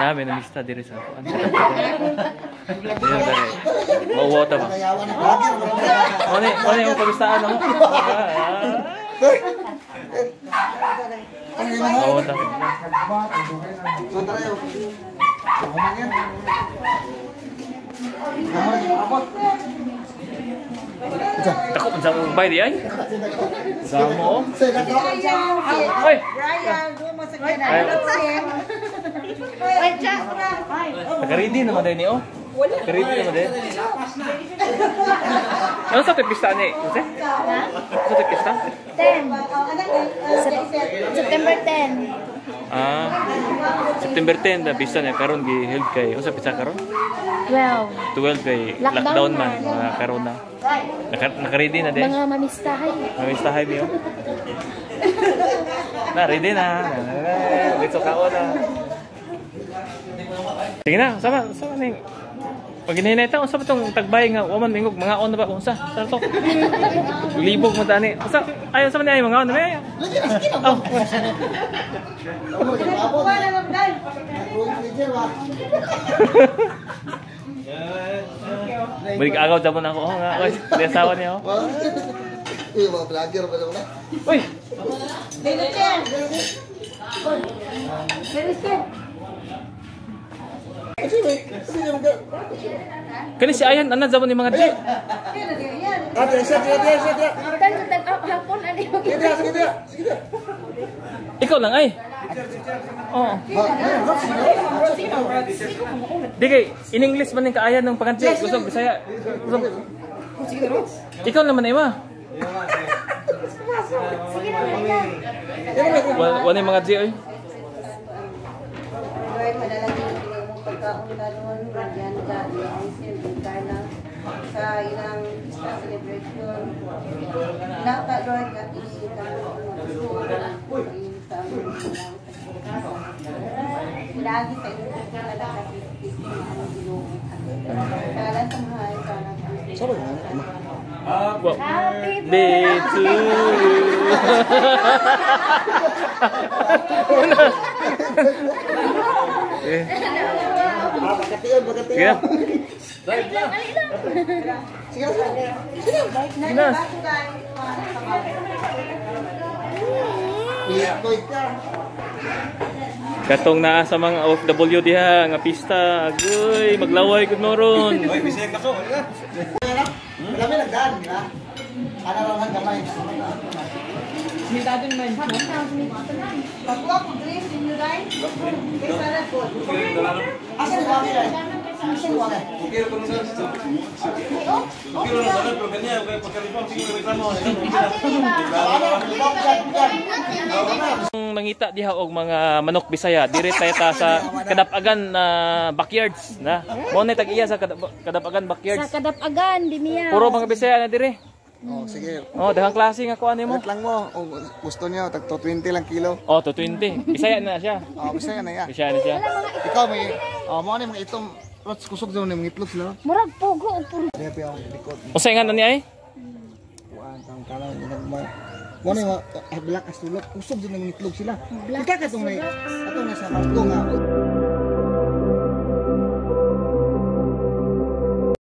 Namin namista diri sa kuan. Diri diri. Mauwaw ta ba? Mo ni mo pabistaan mo. Mauwaw ta. Takot man sa bay di ay. Samo. Oy. Brian, doon mo sa kanya. Ay. Naka-ready naman din ni oh. Naka-ready naman din. Ano sa pista ni? Jose? Ha? Sa pista? 10. September 10. Ah. September 10 na pista niya karon gi-held kay unsa pista karon? 12. 12 kay lockdown, Lockdown man man. mga karon na. Naka-ready na din. Mga mamistahay. Mamistahay niyo. Na ready na. Dito ka na. Sige na, sama sama ning. Pag ginahinay ta, unsa ba tong tagbay nga wa man mingog mga on na ba unsa? Sa to? Libog mo tani. Unsa? Ayo sa man ay mga on na may. Oh. Balik agaw jabon ako. Oh nga, oy, di asawa niya oh. Uy, mga vlogger ba naman? Uy, kani si Ayan ana jabon ni mga G. Ah, siya, siya, siya, siya. Tan tan hapon ani mo. Sige, sige, sige. Sige. Ikaw lang ay. Oo. Di kay in English man ning kaayan ng pangadji. Gusto Bisaya. Gusto. Ikaw naman ay ma. Sige na na. Wala yung mga G oy. Lord, madalagin ang iyong pagkaon karon, yan ka, iyong sin, na sa ilang pista celebration. Nata, Lord, at isita sa Lagi sa iyong pagkalala kasi ang Ginoo. Kala sa mahal, sana Happy Birthday to you. Eh, Bakation, bakation. sige na. Sige, sige. Sige na. Itoy ka. Katong naa sa mga OFW diha nga pista. Agoy, maglaway gud mo ron. Oy, bisaya ka ko. Kami nagdaan, di ba? Ano lang ang gamay. Pakuha ko drink ninyo guys. Kay sana po. Asa ni Waki ay? Asa ni Waki? Okay ra ko nung Okay ra sa pero ganyan kay pagkalipon sige reklamo. Ano? Bukan, bukan. Kung mangita diha og mga manok Bisaya, dire tayo ta sa Kadapagan na backyards na. Mo na tag-iya sa Kadapagan Sa backyards. Kadapagan, di niya. Puro mga Bisaya na dire. Oh, sige. Oh, daghang klase nga kuan nimo. Wait lang mo. Oh, gusto niyo, tag 220 lang kilo. Oh, 220. Bisaya na siya. Oh, Bisaya na ya. Bisaya na siya. Ikaw may oh, mo ni mga itom. Rots kusog daw ni mga itlog sila. Murag pugo og puro. Diya pa ang likod. Unsay nga na ni ay? Kuan tang kalang ilang mo. Mo ni mga black as tulog. Kusog daw ni mga itlog sila. Kita ka tong na atong nasa barko nga.